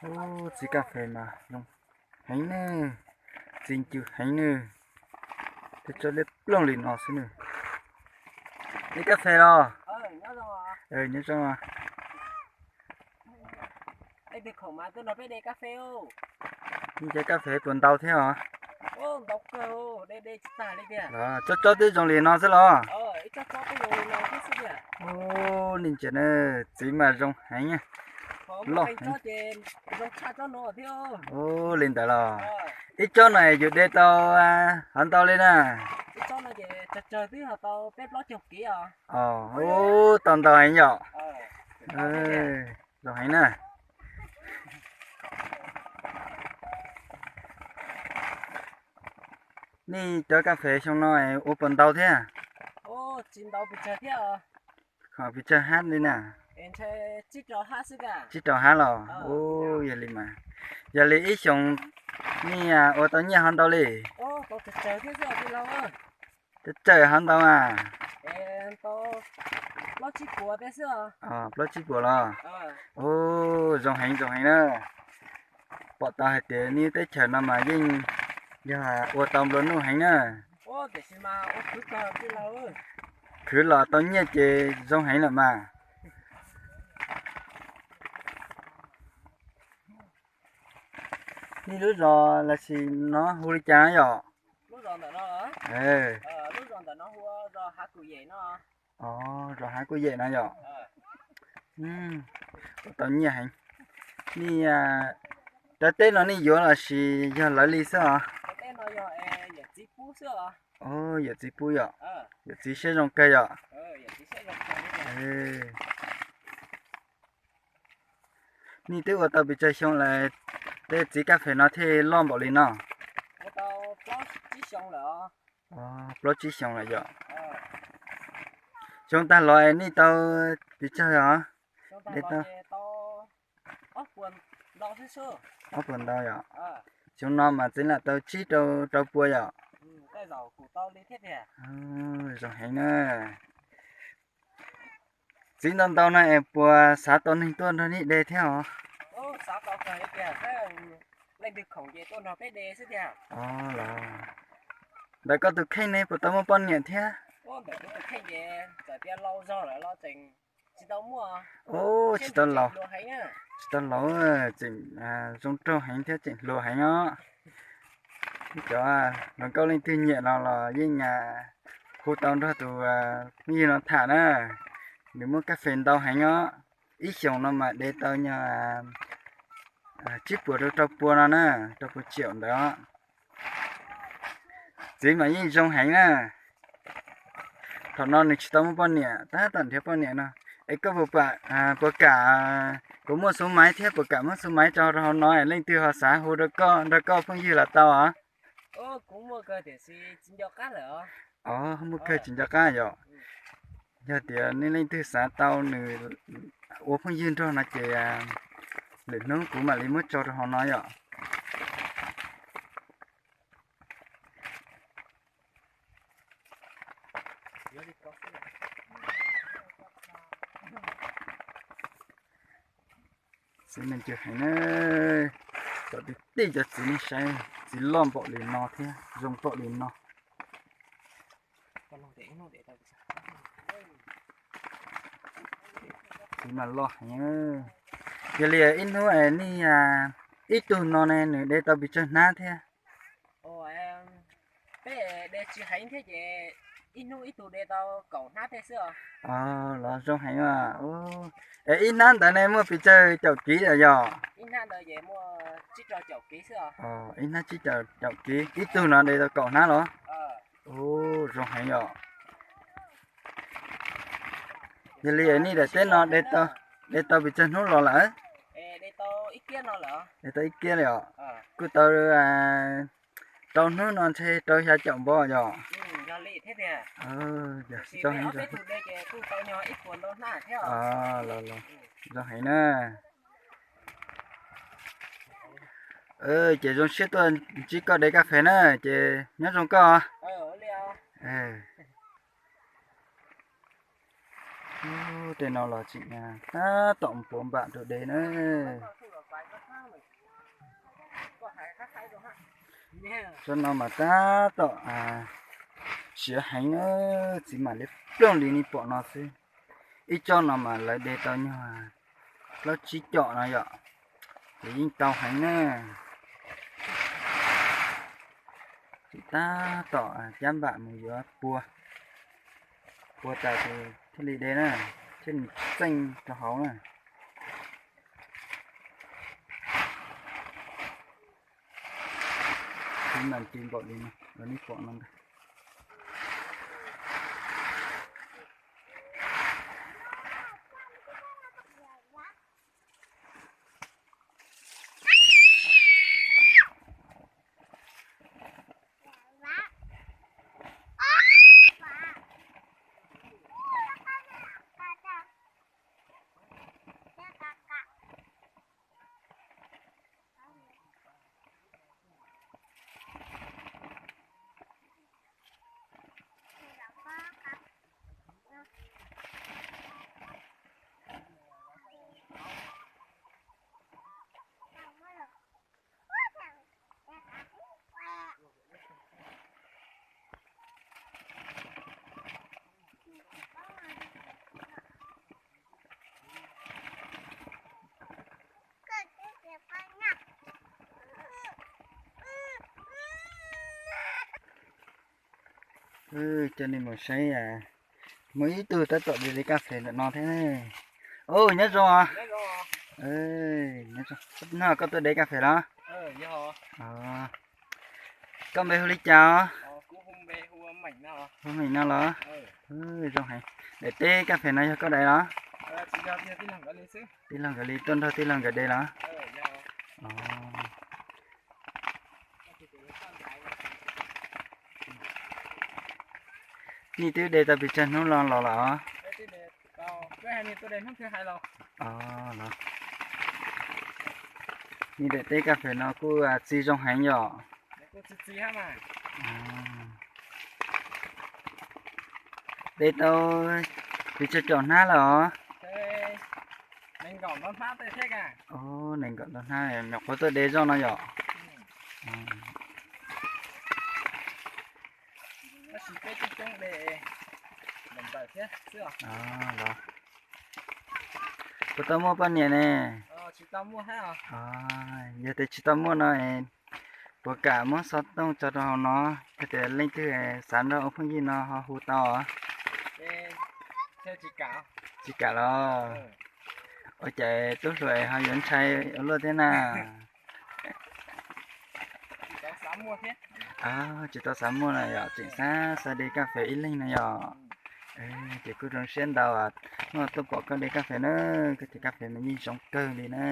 Ub, txiv kas fes mas zoo heev ne, txiv ncw heev ne, tej tsob liab ploog li no xwb ne. Ib kas fes los? Nyob zoo. Ib cov kas fes puas ntau thiab os? Tsob tsob twb zoo li no xwb los? Ub, nej ntsia na, txiv mas zoo heev, loj heev. Ub, li ntawd los? Ib tsob no yus de tau hov ntau li na? Ub, tau ntau heev yom. Zoo heev na. Nej cov kas fes xyoo no ua puas ntau thiab? Pes tsawg hab li na? Tsib rau hab los? Ub, yog li mas, yog li ib xyoos nej ua tau nyiaj hov ntau li? Tsawg tsawg hov ntau mas? Plaub tsib puas los? Ub, zoo heev zoo heev na. Pom tau hais tias nej teb chaws no mas yeej yog ua tau nplua nuj heev na. Khwv los tau nyiaj ces zoo heev lawm mas. Nej lub zos los sis no hu li cas no yom? Zos Hav Kuj Yem no yom? Ua tau nyiaj heev. Nej cov teb no nej yuav los sis yog lawv li xwb os? Yawm txiv pub yom? Yawm txiv siab zoo kawg yom? Nej twb ua tau pes tsawg xyoo lawm, tej txiv kas fes no thiaj loj npaum li no? Plaub tsib xyoo lawm yom. Xyoo tag los nej tau pes tsawg os? Ob puas ntau yom. Xyoo no mas txiv lam tau tsib rau rau puas yom. Zoo heev na. Txiv ntau ntau no es puas xav tau neeg tuaj nrog nej de thiab os? Ntawm koj tus kheej ne puas tau muaj poj niam thiab? Ub, tsis tau laus, tseem zoo raug heev thiab tseem hluas heev os. Cov hluas nkauj leej twg nyiam no los yeej hu tau nrog tus phooj ywg no tham na. Nws muaj kas fes ntau heev os. Ib xyoos no mas de tau nyog tsib puas rau rau puas no na, rau puas tsiaum ntawd. Txiv mas yeej zoo heev na. Thaum no nws tsis tau muaj poj niam, tab tom nrhiav poj niam no. Es koj puas kam, puas kam, kuv muaj xuv maiv thiab, puas kam muab xuv maiv tso rau hauv no, leej twg ho xav hu rau koj nrog koj phooj ywg los tau os. Os, muaj kawg tsis nco qab yom. Yog tias nej leej twg xav tau nws ua phooj ywg nrog no ces lwm hnub kuv mam li muab tso rau hauv no yom. Txiv neej cw heev na, cov tij tij cov txiv nej saib, txiv loj npaum li no thiab zoo npaum li no. Txiv mas loj heev. Yog li ib hnub nej, ib tug no ne nws de tau pes tsawg hnab thiab? Peb de tsis heev thiab ces ib hnub ib tug de tau kaum hnab tej xwb. Los zoo heev. Es ib hnab ntawd ne muaj pes tsawg caum kiv yom? Ib hnab tsib caum kiv, ib tug no de tau kaum hnab los? Zoo heev yom. Yog li nej daim teb no de tau pes tsawg hnub los lawm? De tau ib kiab li os. Kuj tau rau hnub no ntshe rau xya caum npov yom. Zoo heev na. Ces zoo siab tuaj ntsib koj de kas fes na, ces nyob zoo koj. Tej no los tseem tab tom puav npam rau de na. Tsob no mas tab tom siav heev, txiv mam li plooj li nej pom no xwb. Ib tsob no mas lawv de tau nyuag plaub tsib com no yom, ces yeej tau heev na. Ces tab tom cab npam mus yuav pua, pua tas ces thiaj li de na, thiaj li txeej rau hauv na. Txiv mas txiv npaum li no los nej pom no ntag. Coj nej mus saib, muaj ib tug tab tom de de kas fes ntawm no thiab. Nyob zoo os. No koj tuaj de kas fes los? Koj npe hu li cas os? Hu Meem no los? Zoo heev. Daim teb kas fes no yog koj de los? Tij laug nkawd li tuaj nrog tij laug nkawd de los? Nej twb de tau pes tsawg hnub los los lawm os? Nej daim teb kas fes no kuj txi zoo heev yom? De tau pes tsawg caum hnab lawm os? Nees nkaum ntau hnab, nyuam qhuav tuaj de zoj no yom? Puas tau muaj poj niam ne? Yog tias tsis tau muaj no, puas kam muab xov tooj tso rau hauv no, yog tias leej twg xav nrog ua phooj ywg no ho hu tau os. Tsis kam los? Ua cas tub hluas ho yuav ntshai ua luaj thiab na? Tsis tau xav muaj na yom, tseem xav xav de kas fes ib leeg na yom. Ces kuj zoo siab ntau muaj tuaj pom koj de kas fes na, koj cov kas fes mas yeej zoo kawg li na.